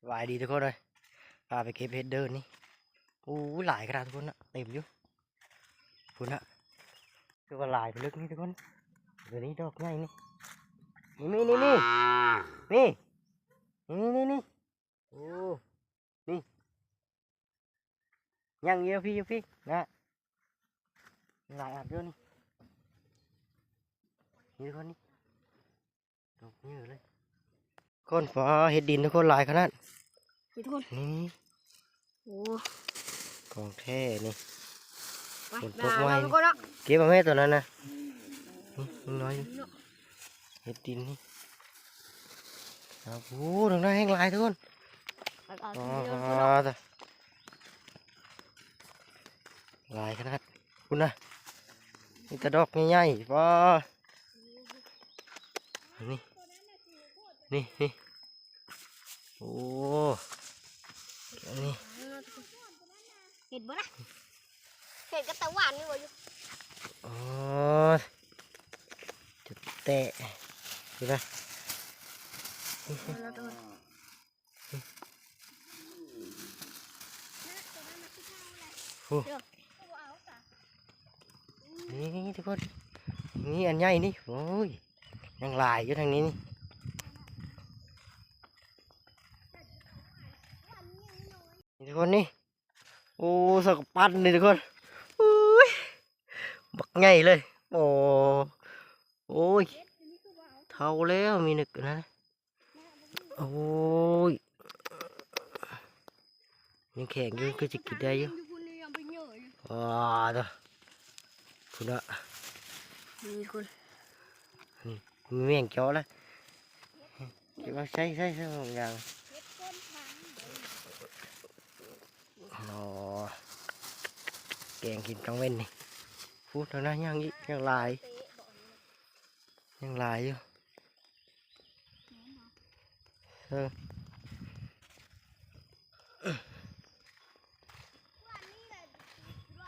ສະບາຍດີທຸກຄົນເອີຍ ພາໄປເກັບເຫັດເດີນນີ້. ໂອ້ ຫຼາຍຂະໜາດທຸກຄົນນະ ເຕັມຢູ່ພຸ້ນນະ. ຄືວ່າຫຼາຍເລິກນີ້ທຸກຄົນ. ຕົວນີ້ດອກໃຫຍ່ນີ້ ນີ້ ນີ້ ນີ້ ນີ້ ນີ້ ນີ້ ນີ້ ນີ້ ໂອ້ ນີ້ ຍັງຢູ່ພີ້ ຢູ່ພີ້ນະ ຫຼາຍອັນຢູ່ນີ້ ນີ້ທຸກຄົນນີ້ ດອກໃຫຍ່ເລີຍ. ຄົນ ຟ້າ ເຫັດດິນທຸກຄົນ ຫຼາຍຂະໜາດ ນີ້ທຸກຄົນ ນີ້ ໂອ້ ຂອງແທ້ນີ້ ໄປ ຝົນຕົກໃໝ່ ເກັບເອົາແມ່ຕົວນັ້ນນະ ນີ້ ນ້ອຍ ເຫັດດິນນີ້ ໂອ້ ທາງນັ້ນແຮ່ງຫຼາຍທຸກຄົນ ອໍ ຫຼາຍຂະໜາດ ພຸ້ນນະ ມີແຕ່ດອກໃຫຍ່ໆ ຟ້າ ນີ້ ນີ້ ນີ້ ໂອ້ ອັນນີ້ ເຫັນບໍ່ລະ ເຫັນກະຕະຫວານນີ້ບໍ່ຢູ່ ໂອ້ຍ ຈຸດແຕະ ເຫັນນະ ໂອ້ ນີ້ ນີ້ທຸກຄົນ ນີ້ອັນໃຫຍ່ນີ້ ໂອ້ຍ ຍັງຫຼາຍຢູ່ທາງນີ້ນີ້ ນີ້ທຸກຄົນນີ້ ໂອ້ ສາກະປັ້ນນີ້ທຸກຄົນ ໂອ້ຍ ບັກໃຫຍ່ເລີຍ ໂອ້ ໂອ້ຍ ເຖົ້າແລ້ວ ມີນຶກອັນນັ້ນ ໂອ້ຍ ຍັງແຂງຢູ່ ຄືຊິກິນໄດ້ຢູ່ ວ້າ ໂທ້ ພຸ້ນນະ ນີ້ທຸກຄົນ ນີ້ ມີແມງເຈາະລະ ເກັບມາໃສ່ ໃສ່ ໃສ່ຖົງຢາງ ອໍ ແກງກິນກາງເວັນນີ້ ພຸ້ນ ທາງນັ້ນຍັງອີກ ຍັງຫຼາຍ ຍັງຫຼາຍຢູ່ ເອີ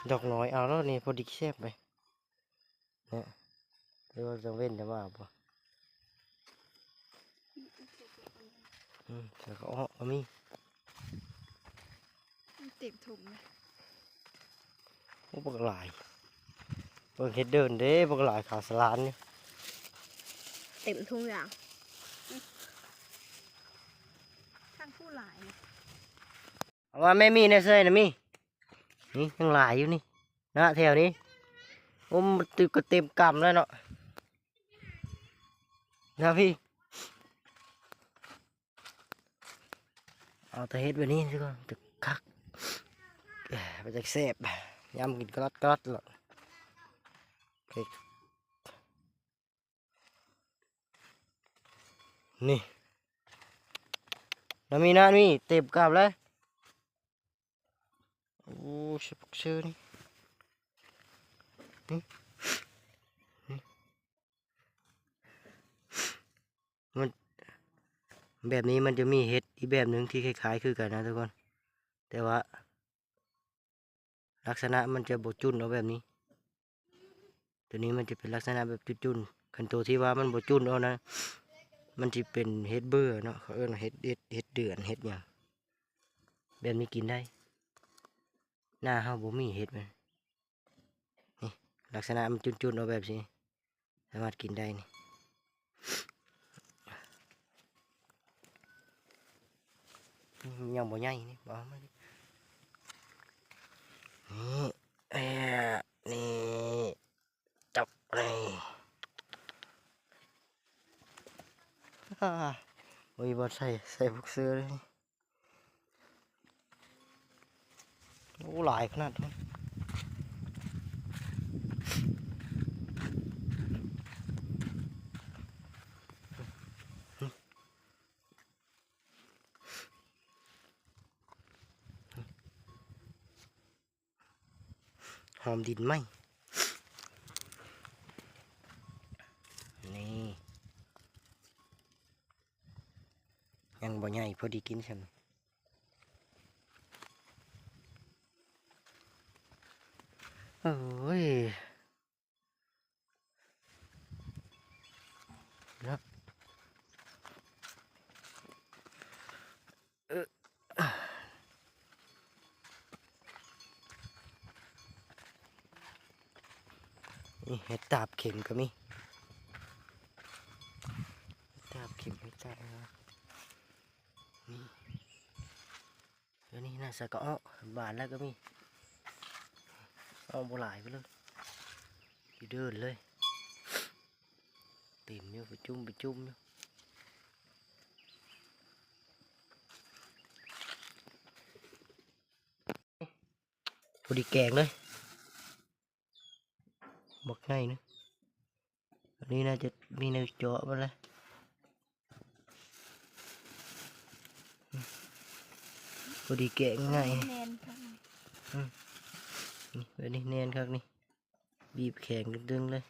ດອກນ້ອຍ ເອົາໂລດນີ້ ພໍດີແຊບເລີຍ ເນາະ ຫຼືວ່າກາງເວັນຈະມາເອົາບໍ່? ອືມ ແລ້ວກໍເອາະ ກໍມີ ເຕັມຖົງເລີຍ ໂອ້ ບັກຫຼາຍ ເບິ່ງເຫັດເດີນເດ້ ບັກຫຼາຍ ຂາວສະຫຼານຢູ່ ເຕັມທຸງຢ່າງ ທາງຜູ້ຫຼາຍ ເອົາວ່າແມ່ມີແນວເຊີຍນະມີ ນີ້ຍັງຫຼາຍຢູ່ນີ້ນະ ແຖວນີ້ ໂອ້ ມັນຕຶກກໍເຕັມກຳແລ້ວເນາະ ນະພີ່ ເອົາແຕ່ເຫັດແບບນີ້ຊິກ່ອນ ຈະຄັກ ເອີ ມັນຈະແຊບ ຍຳກິນກະລັດໆໂລດ ນີ້ ນະມີ ນະມີ ເຕັມກາບເລີຍ ໂອ້ ຊິບັກເຊີນີ້ ນີ້ ນີ້ ມັນ ແບບນີ້ມັນຈະມີເຫັດອີກແບບໜຶ່ງທີ່ຄ້າຍໆຄືກັນນະທຸກຄົນ ແຕ່ວ່າ ລັກສະນະມັນຈະບໍ່ຈຸນເອົາແບບນີ້ ໂຕນີ້ມັນຈະເປັນລັກສະນະແບບຈຸນໆ ຄັນໂຕທີ່ວ່າມັນບໍ່ຈຸນເອົານະ ມັນຊິເປັນເຫັດເບື່ອເນາະ ເຂົາເອີ້ນວ່າເຫັດ ເຫັດ ເຫັດເດືອນ ເຫັດຫຍັງ ແບບນີ້ກິນໄດ້ ໜ້າເຮົາບໍ່ມີເຫັດມັນ ນີ້ ລັກສະນະມັນຈຸນໆເອົາແບບຊີ້ ສາມາດກິນໄດ້ນີ້ ຍັງບໍ່ໃຫຍ່ນີ້ ບໍ່ເອົາມານີ້ ນີ້ ເອີ ນີ້ ຈັບນີ້ ອາ ບໍ່ມີບ່ອນໃສ່ ໃສ່ພວກເສື້ອເລີຍນີ້. ໂອ້ ຫຼາຍຂະໜາດ ຫອມດິນໄໝ້ ນີ້ ຍັງບໍ່ໃຫຍ່ ພໍດີກິນຊ່ຳ ໂອ້ຍ ເນາະ. ເອີ ນີ້ເຫັດຕາບເຂັມກໍມີ ເຫັດຕາບເຂັມ ເຫັດຕາບ ນີ້ ອັນນີ້ໜ້າສະກະເອາະ ບານແລ້ວກໍມີ ເອົາບໍ່ຫຼາຍໄປເລີຍ ຢູ່ເດີ່ນເລີຍ ເຕັມຢູ່ ປະຈຸມປະຈຸມຢູ່ ພໍດີແກງເລີຍ ບັກໃຫຍ່ນະ ອັນນີ້ໜ້າຈະມີແນວເຈາະມັນແຫຼະ ພໍດີແກງງ່າຍ ແໜ້ນເທົ່ານັ້ນ ອືມ ນີ້ ແບບນີ້ແໜ້ນຄັກນີ້ ບີບແຂງດຶງເລີຍ